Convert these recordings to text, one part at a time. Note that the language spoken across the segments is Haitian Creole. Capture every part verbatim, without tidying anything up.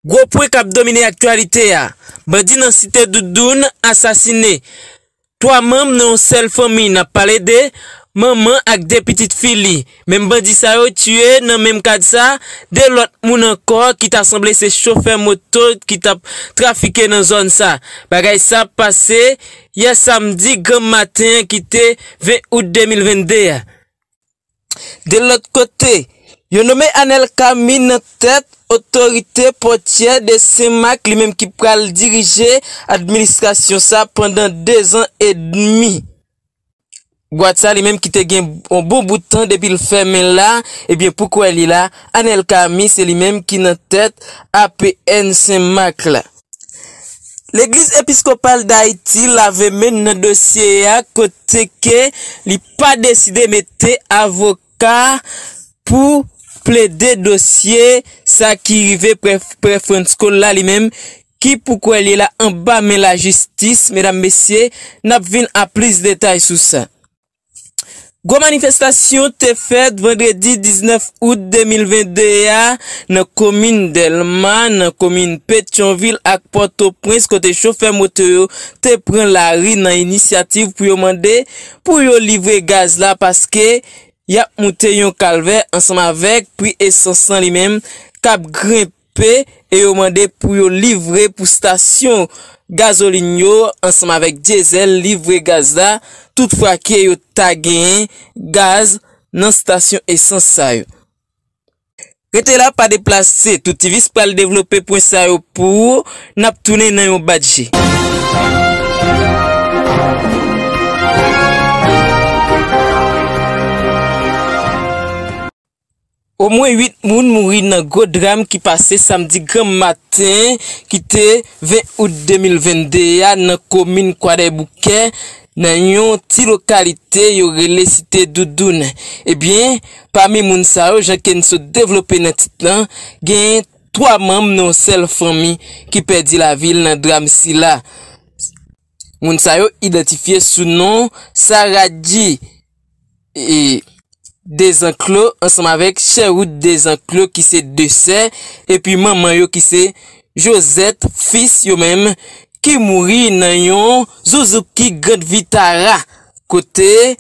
Gwo pwen k ap domine aktyalite a. Bandi nan Site Doudoun asasine twa manm nan yon sèl fanmi. N ap pale de manman ak de pitit fi li. Menm bandi sa yo tiye nan menm kad sa, de lòt moun ankò ki ta sanble se chofè moto ki t ap trafike nan zòn sa. Bagay sa pase yè samdi granm maten an ki te ven out de mil vennde a. De lòt kote, yo nonmen Anel Camille nan tèt otorite pòtyè de Senmak, li menm ki pral dirije administrasyon sa pandan dezan edmi. Gwad sa li menm ki te gen yon bon bout tan depi l fèmen la, ebyen pou kwè li la, Anel Camille se li menm ki nan tèt A P N Senmak la. Legliz Episkopal Dayiti lave men l nan dosye a, kote ke li pa deside mete avoka pou plede dosye sa ki rive prè, prè Frantzcol la li menm, ki pou kwè li la anba men lajistis. Medam, mesye, n ap vin a plis detay sou sa. Gwo manifestasyon te fèt vandredi diznèf out de mil vennde a nan komin Dèlma, nan komin Petyonvil ak Pòtoprens, kote chofè moto yo te pran lari nan inisyativ pou yo mande pou yo livre gaz la, paske y ap moute yon kalvè ansanm avèk pri esans lan li menm k ap grenpe, e yo mande pou yo livre pou stasyon gazolin yo ansanm avèk dyezèl livre gaz la, toutfwa ke yo ta genyen gaz nan stasyon esans sa yo. Rete la, pa deplase, Tou Tivis pral devlope pwen sa yo pou ou, n ap tounen nan yon badje. Omwen uit moun mouri nan gwo dram ki pase samdi granm maten ki te ven out de mil vennde a nan komin Kwadèboukè, nan yon ti lokalite yo rele Site Doudoun. Ebyen, pami moun sa yo, jan ke n sot devlope nan tit lan, gen twa manm nan yon sèl fanmi ki pèdi lavi l nan dram sila. Moun sa yo idantifye sou non Saradji e Dezanklo ansanm avèk Chèwout Dezanklo ki se de sè, epi manman yo ki se Josette Fils yo menm ki mouri nan yon Suzuki Grand Vitara, kote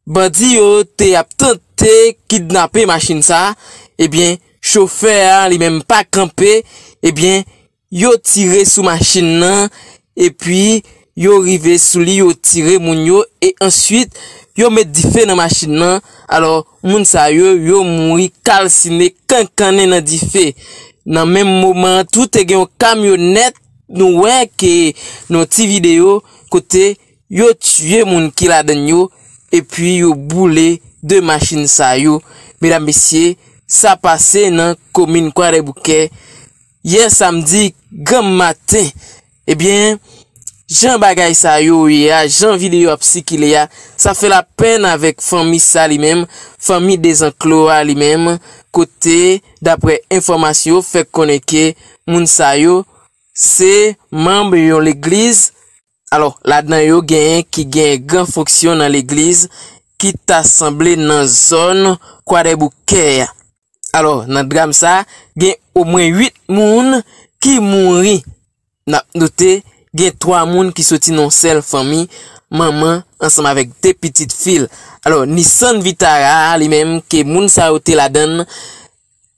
bandi yo te ap tante kidnape machin sa, ebyen, chofè a li menm pa kanpe, ebyen, yo tire sou machin nan, epi yo rive sou li, yo tire moun yo, e answit, yo met dife nan machin nan. Alò, moun sa yo, yo mouri kalsine kankannen nan dife. Nan menm moman an tou, te gen yon kamyonèt, nou wè ke nan ti videyo, kote yo tiye moun ki ladann yo, epi yo boule de machin sa yo. Medam, mesye, sa pase nan komin Kwadèboukè yè samdi granm maten. Ebyen, jan bagay sa yo ye a, jan videyo ap sikile a, sa fè lapenn avèk fanmi sa li menm, fanmi Dezanklo a li menm, kote, daprè enfòmasyon yo, fè konnen ke moun sa yo se manm yon legliz. Alò, ladan yo genyen ki gen gran fonksyon nan legliz ki ta sanble nan zòn Kwadèboukè a. Alò, nan dram sa, gen omwen uit moun ki mouri. N ap note, gen twa moun ki soti nan yon sèl fanmi, manman ansanm avèk de pitit fi l. Alò, Nissan Vitara a, li menm, ke moun sa yo te ladann,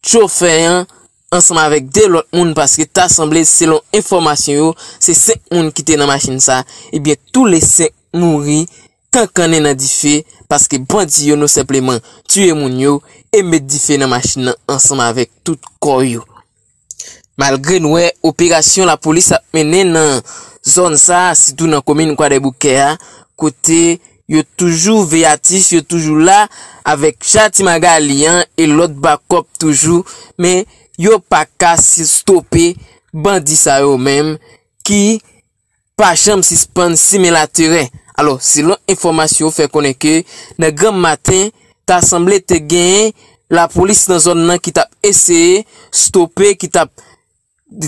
chofè an, ansanm avèk de lòt moun, paske ta sanble, selon enfòmasyon yo, se senk moun ki te nan machin sa, ebyen, tou le senk mouri kankannen nan dife, paske bandi yo, nou senpleman, tiye moun yo e met dife nan machin nan ansanm avèk tout kò yo. Malgre n wè operasyon lapolis ap mennen nan zòn sa a, sitou nan komin Kwadèboukè a, kote yo toujou veyatif, yo toujou la avèk cha Ti Magali an e lòt bakòp toujou, men yo pa ka si-, stope bandi sa yo menm ki pa janm sispann simen laterè. Alò, selon enfòmasyon yo fè konnen ke nan granm maten, ta sanble te genyen lapolis nan zòn nan ki t ap eseye stope, ki t ap,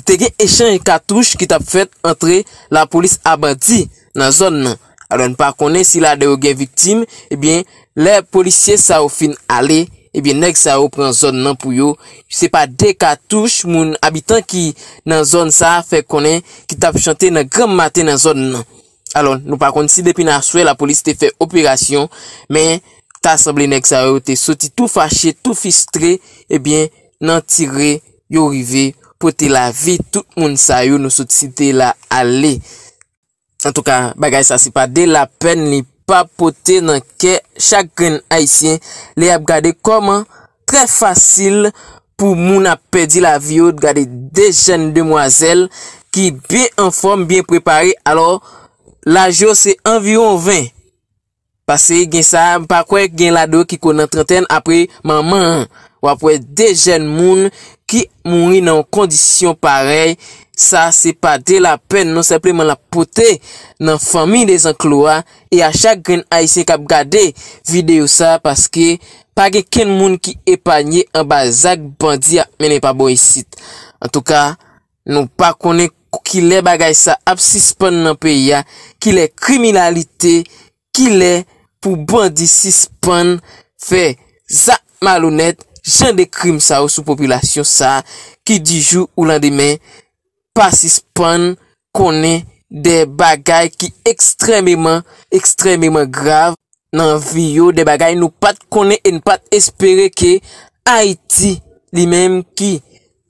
te gen echanj katouch ki t ap fèt antre lapolis a bandi nan zòn nan. Alò, n pa konnen si ladan yo gen viktim, ebyen, lè polisye sa yo fin ale, Ebyen, nèg sa yo pran zòn nan pou yo. Se pa de katouch moun abitan ki nan zòn sa a fè konnen ki t ap chante nan granm maten nan zòn nan. Alò, nou pa konn si depi nan aswè lapolis te fè operasyon, men ta sanble nèg sa yo te soti tou fache, tou fistre, ebyen, nan tire, yo rive pote lavi tout moun sa yo nou sot site la ale. Antouka, bagay sa se pa de lapèn, li pa pote nan kè chak grenn Ayisyen lè y ap gade kòman trè fasil pou moun ap pèdi lavi yo. Gade de jèn demwazèl ki byen anfòm, byen prepare. Alò, laj yo se anviwon ven. Paske gen sa, m pa kwè gen ladan yo ki ko nan trantèn apre manman an. W ap wè de jèn moun ki mouri nan yon kondisyon parèy. Sa se pa de lapèn, non, senpleman l ap pote nan fanmi de zanklo a e a chak grenn Ayisyen k ap gade videyo sa, paske pa gen kenn moun ki epanye anba zak bandi ap mennen pa bò isit. Antouka, nou pa konnen kilè bagay sa ap sispann nan peyi a, kilè kriminalite, kilè pou bandi sispann fè zak malonèt, jan de krim sa yo sou popilasyon sa ki di jou ou landemen pa sispann konnen de bagay ki ekstrèmeman, ekstrèmeman grav nan vi yo, de bagay nou pa t konnen e n pa t espere ke Ayiti, li menm ki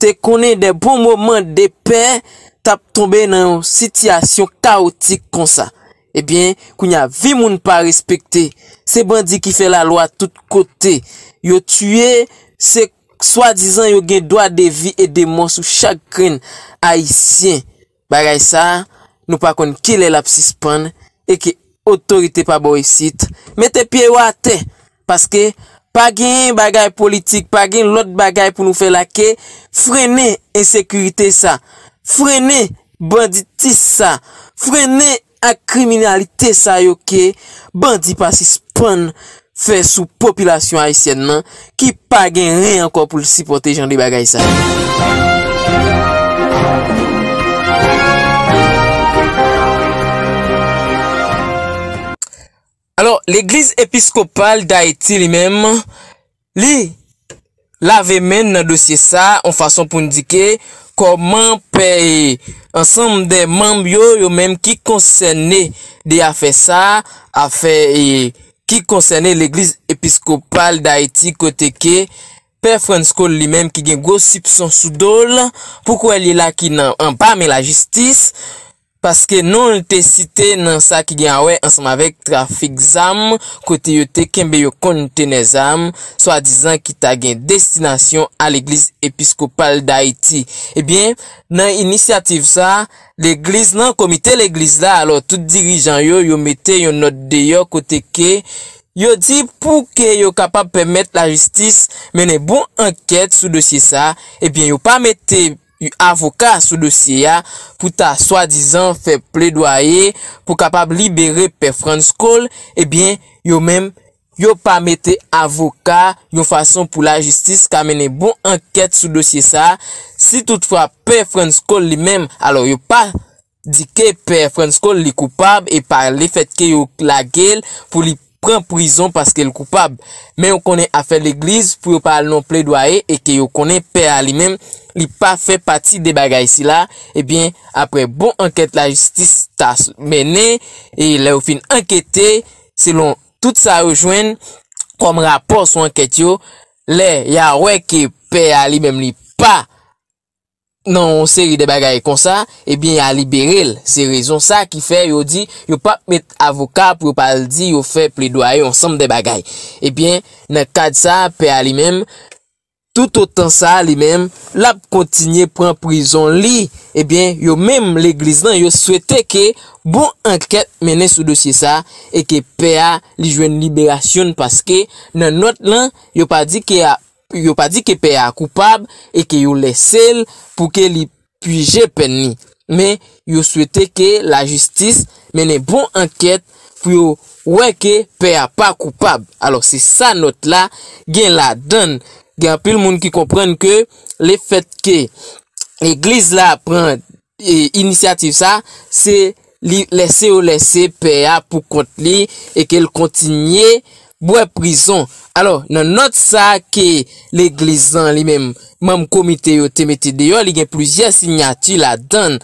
te konnen de bon moman de pè, t ap tonbe nan yon sitiyasyon kawotik konsa. Ebyen, kounye a, vi moun pa respekte. Se bandi ki fè lalwa tout kote. Yo tiye, se swadizan yo gen dwa de vi e de mò sou chak grenn Ayisyen. Bagay sa, nou pa konn kilè l ap sispann e ke otorite pa bò isit mete pye yo atè, paske pa gen bagay politik, pa gen lòt bagay pou nou fè la ke frennen ensekirite sa, frennen banditis sa, frennen ak kriminalite sa yo ke bandi pa sispann fè sou popilasyon ayisyèn nan ki pa gen ren ankò pou l sipòte jan de bagay sa yo. Alò, Legliz Episkopal Dayiti li menm, li lave men nan dosye sa, yon fason pou n di ke kòman pè e ansanm de manm yo, yo menm ki konsène de afè sa, afè e ki konsène Legliz Episkopal Dayiti, kote ke Pè Frantz Cole li menm ki gen gwo sipson sou do l, pou kwè li la ki nan anba men lajistis, paske non l te site nan sa ki gen a wè ansanm avèk trafik zam, kote yo te kenbe yon kontenè zam, swadizan ki ta gen destinasyon a Legliz Episkopal Dayiti. Ebyen, nan inisyativ sa, legliz lan, komite legliz la, alò tout dirijan yo, yo mete yon nòt deyò kote ke yo di pou ke yo kapab pèmèt lajistis mennen bon ankèt sou dosye sa, ebyen yo pa mete avoka sou dosye a pou ta swadizan fè pledwaye pou kapab libere Pè Frantz Cole, ebyen yo menm yo pa mete avoka yon fason pou lajistis ka mennen bon ankèt sou dosye sa. Si toutfwa Pè Frantz Cole li menm, alò yo pa di ke Pè Frantz Cole li koupab e pa lefèt ke yo lage l pou li pran prizon paske l koupab. Men yo konnen afè legliz pou yo pa al nan pledwaye e ke yo konnen pè a li menm li pa fè pati de bagay sila, ebyen, apre bon ankèt lajistis ta s- mennen, e lè yo fin ankete, selon tout sa yo jwenn kòm rapò sou ankèt yo, lè y a wè ke pè a li menm li pa nan yon seri de bagay konsa, ebyen, y a libere l. Se rezon sa ki fè yo di yo p ap met avoka pou yo pa al di yo fè pledwaye yon sanm de bagay. Ebyen, nan kad sa, pè a li menm, toutotan sa, li menm, l ap kontinye pran prizon li. Ebyen, yo menm, legliz lan, yo swete ke bon ankèt mennen sou dosye sa e ke pè a, li jwenn liberasyon l paske nan nòt lan, yo pa di ke a yo pa di ke pè a koupab e ke yo lèse l pou ke li pije pèn li. Men, yo swete ke lajistis mennen bon ankèt pou yo wè ke pè a pa koupab. Alò, se sa nòt la gen ladan l. Gen anpil moun ki konprann ke lefèt ke legliz la pran e, inisyativ sa, se li lèse yo lèse pè a pou kont li e ke l kontinye bwè prizon. Alò, nan nòt sa ke legliz lan li menm, manm komite yo te mete deyò, li gen plizyè siyati ladan l.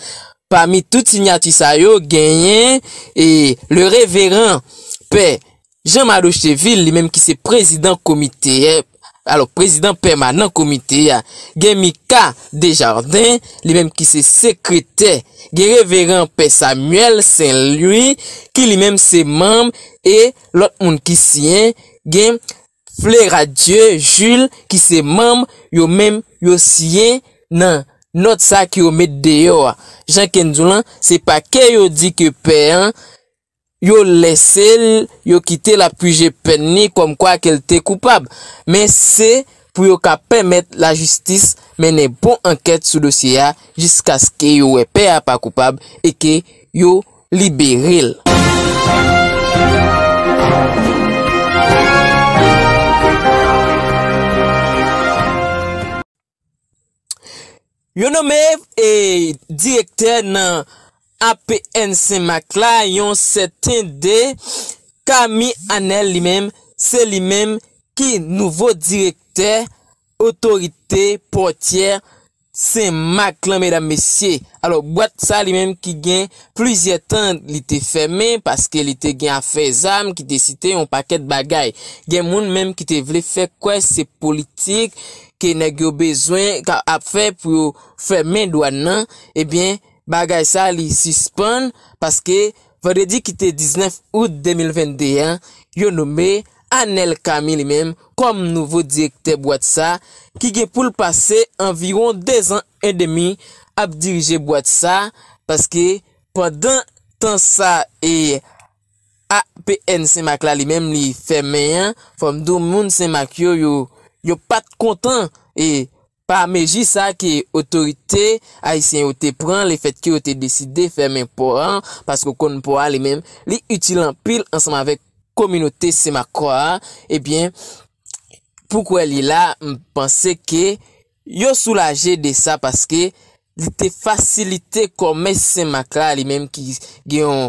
Pami tout siyati sa yo, genyen e le reveran pè Jean Mado Cheville, li menm ki se prezidan komite, alò, prezidan pèmanan komite a, gen Mika Desjardins, li menm ki se sekretè, gen reveran pè Samuel Saint Louis, ki li menm se manm, e lòt moun ki siyen, gen Fleradieu Jules, ki se manm, yo menm, yo siyen nan nòt sa ke yo met deyò a. Jan ke n di w lan, se pakè yo di ke pè an, yo lese l, yo kite l ap pije pèn li kòmkwa ke l te koupab. Men se pou yo ka pèmèt lajistis mennen bon ankèt sou dosye a jiskaske yo wè pè a pa koupab e ke yo libere l. Yo nonmen e direktè nan A P N Senmak la, yon sèten de Kami Anèl li menm, se li menm ki nouvo direktè otorite pòtyè Senmak lan, medam, mesye. Alò, bwat sa li menm ki gen plizyè tan li te fèmen paske li te gen afè zam ki te site yon pakèt bagay. Gen moun menm ki te vle fè kwè se politik ke nèg yo bezwen ka ap fè pou yo fèmen dwàn nan. Ebyen, bagay sa li sispann paske vandredi ki te diznèf out de mil venn de an, yo nonmen Anèl Kami li menm kòm nouvo direktè bwat sa, ki gen pou l pase anviwon dezan edmi ap dirije bwat sa, paske pandan tan sa e A P N Senmak la li menm li fèmen an, fò m di w moun Senmak yo, yo, yo pa t kontan e pa mezi sa ke otorite ayisyen yo te pran, lefètke yo te deside fèmen pò an, paske w konn pò a li menm, li itil anpil ansanm avèk kominote Senmakwa a, ebyen, pou kwè li la, m panse ke yo soulaje de sa paske li te fasilite kòmès Senmak la, li menm ki gen yon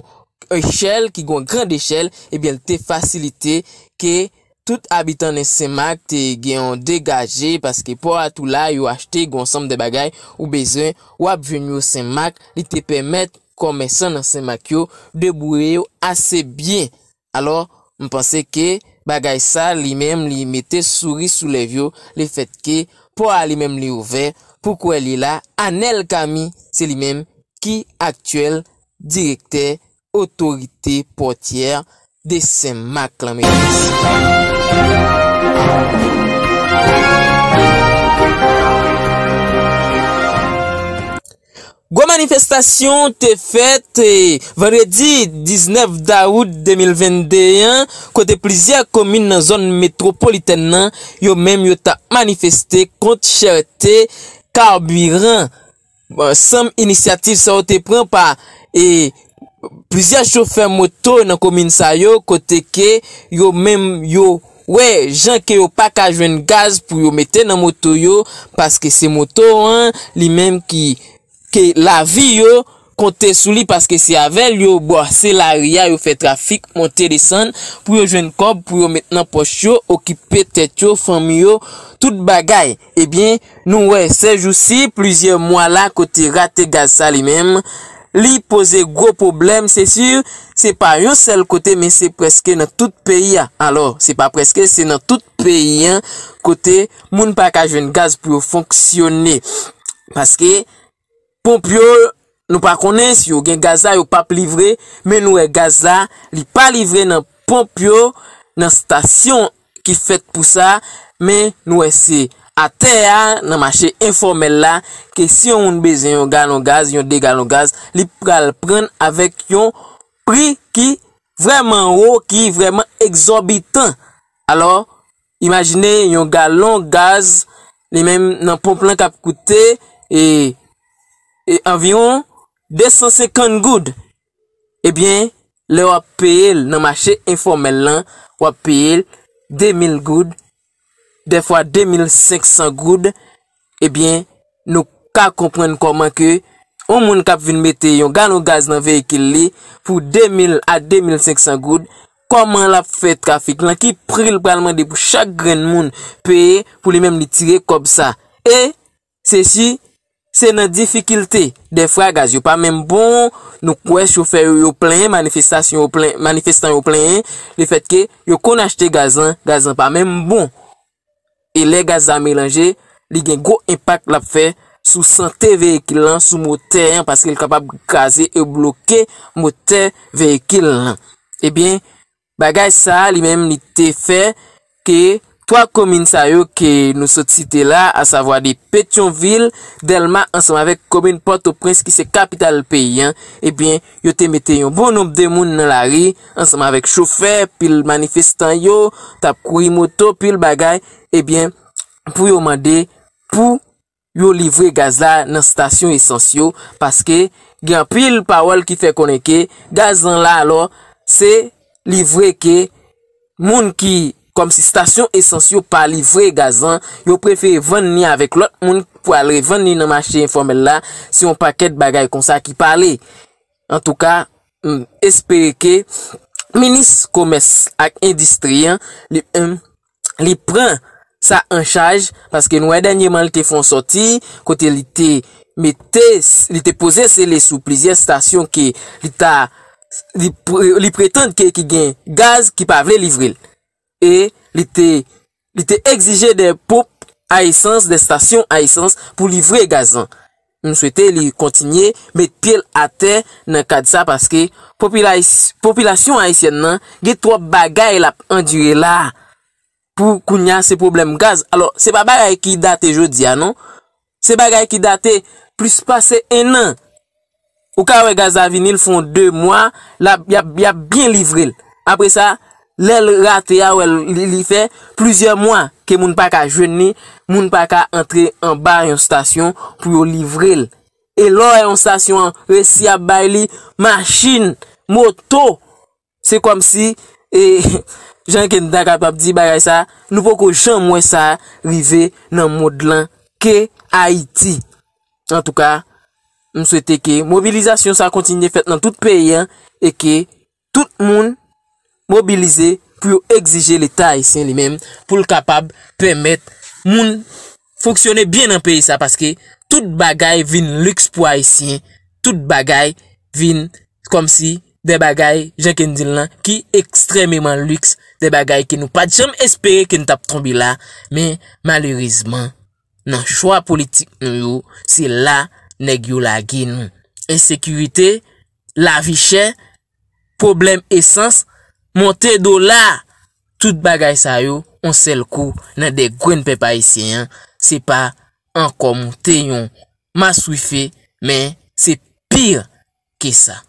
echèl, ki gen yon grand echèl, ebyen, li te fasilite ke tout abitan nan Senmak te gen yon degaje, paske pò a tou la, yo achte gen yon sanm de bagay ou bezwen, w ap jwenn yo Senmak, li te pèmèt kòmèsan nan Senmak yo debouye yo ase byen. Alò, m panse ke bagay sa li menm li mete souri sou lèv yo, lefètke pò a li menm li ouvè, pou kwè li la, Anèl Kami, se li menm ki aktyèl direktè otorite pòtyè de Senmak lan, medam, mesye. Gwo manifestasyon te fèt, eh, vandredi diznèf dawout de mil venn de an, kote plizyè komin nan zòn metwopolitèn nan, yo menm yo t ap manifeste kont chète kabiran. Bon, sanm inisyativ sa yo te pran pa, eh, plizyè chofè moto nan komin sa yo, kote ke yo menm yo wè jan ke yo pa ka jwenn gaz pou yo mete nan moto yo, paske se moto an li menm ki, ke lavi yo konte sou li, paske se avè l yo bwase lari a, yo fè trafik monte desann pou yo jwenn kòb, pou yo met nan pòch yo, okipe tèt yo, fanmi yo, tout bagay. Ebyen, nou wè, sèjousi, plizyè mwa la, kote rate gaz sa li menm, li poze gwo pwoblèm, se si, se pa yon sèl kote, men se prèske nan tout peyi a. Alò, se pa prèske, se nan tout peyi an, kote moun pa ka jwenn gaz pou yo fonksyone. Paske, ponp yo, nou pa konnen si yo gen gaz la, yo p ap livre, men nou wè gaz la, li pa livre nan ponp yo, nan stasyon ki fèt pou sa, men nou wè se atè a, nan mache enfòmèl la, ke si yon moun bezwen yon galon gaz, yon de galon gaz, li pral pran avèk yon pri ki vrèman wo, ki vrèman egzòbitan. Alò, imajine yon galon gaz, li menm nan ponp lan k ap koute, e, e anviwon de san senkant goud. Ebyen, lè w ap peye l nan mache enfòmèl lan, w ap peye l de mil goud, dèfwa de mil senk san goud, ebyen, nou ka konprann kòman ke yon moun k ap vin mete yon galon gaz nan veyikil li pou de mil a de mil senk san goud, kòman l ap fè trafik lan, ki pri l pral mande pou chak grenn moun peye pou li menm li tire kòb sa. E se si se nan difikilte. Dèfwa gaz yo pa menm bon, nou kwè chofè yo, yo plenyen, manifestasyon yo plen, manifestan yo plenyen, lefètke yo konn achte gaz lan, gaz lan pa menm bon. E lè gaz la melanje, li gen gwo enpak l ap fè sou sante veyikil lan, sou motè an, paske l kapab kraze e bloke motè veyikil lan. Ebyen, bagay sa a, li menm, li te fè ke twa komin sa yo ke nou sot site la, asavwa de Petyonvil, Dèlma, ansanm avèk komin Pòtoprens, ki se kapital peyi an, ebyen, yo te mete yon bon nonb de moun nan lari, ansanm avèk chofè, pil manifestan yo, t ap kouri moto, pil bagay, ebyen, pou yo mande pou yo livre gaz la nan stasyon esans yo, paske gen anpil pawòl ki fè konnen ke gaz lan la, alò, se livre ke moun ki, kòmsi stasyon esans yo pa livre gaz lan, yo prefere vann li avèk lòt moun pou al revann li nan mache enfòmèl la, se yon pakèt bagay konsa ki pale. Antouka, m espere ke minis komès ak endistri an, li menm, li pran sa an chaj, paske nou wè dènyèman li te fè yon sòti, kote li te mete, li te poze sele sou plizyè stasyon ke li ta, li pre-, li pretann ke ki gen gaz ki pa vle livre l. E li te, li te egzije de ponp a esans, de stasyon a esans pou livre gaz lan. M swete li kontinye met pye l atè nan kad sa, paske popilays-, popilasyon ayisyèn nan gen twòp bagay l ap andire la. Pou kounye a, se pwoblèm gaz. Alò, se pa bagay ki date jodi a, non. Se bagay ki date plis pase en an. Ou ka wè gaz la vini, l fè yon de mwa, l ap, y ap, y ap byen livre l. Apre sa, lè l rate a, wè l, li, li fè plizyè mwa ke moun pa ka jwenn li, moun pa ka antre anba yon stasyon pou yo livre l. E lè w wè yon stasyon an resi ap bay li, machin, moto, se kòmsi, e, jan ke n ta kapab di bagay sa, nou poko janm wè sa rive nan mond lan ke Ayiti. Antouka, m swete ke mobilizasyon sa kontinye fèt nan tout peyi an e ke tout moun mobilize pou yo egzije Leta ayisyen li menm, pou l kapab pèmèt moun fonksyone byen nan peyi sa, paske tout bagay vin liks pou Ayisyen, tout bagay vin kòmsi de bagay, jan ke n di l lan, ki ekstrèmeman liks, de bagay ke nou pa t janm espere ke n t ap tonbe la, men malerezman, nan chwa politik nou yo, se la nèg yo lage nou. Ensekirite, lavi chè, pwoblèm esans, monte dola, tout bagay sa yo, yon sèl kou, nan de grenn pèp ayisyen an, se pa ankò monte yon maswife, men se pi ke sa.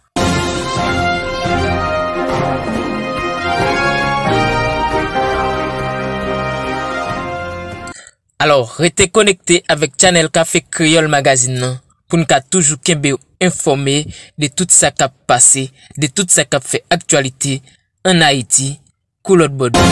Alò, rete konekte avèk channel Cafe Creole Magazine nan pou n ka toujou kenbe w enfòme de tout sa k ap pase, de tout sa k ap fè aktyalite ann Ayiti, kou lòt bò dlo.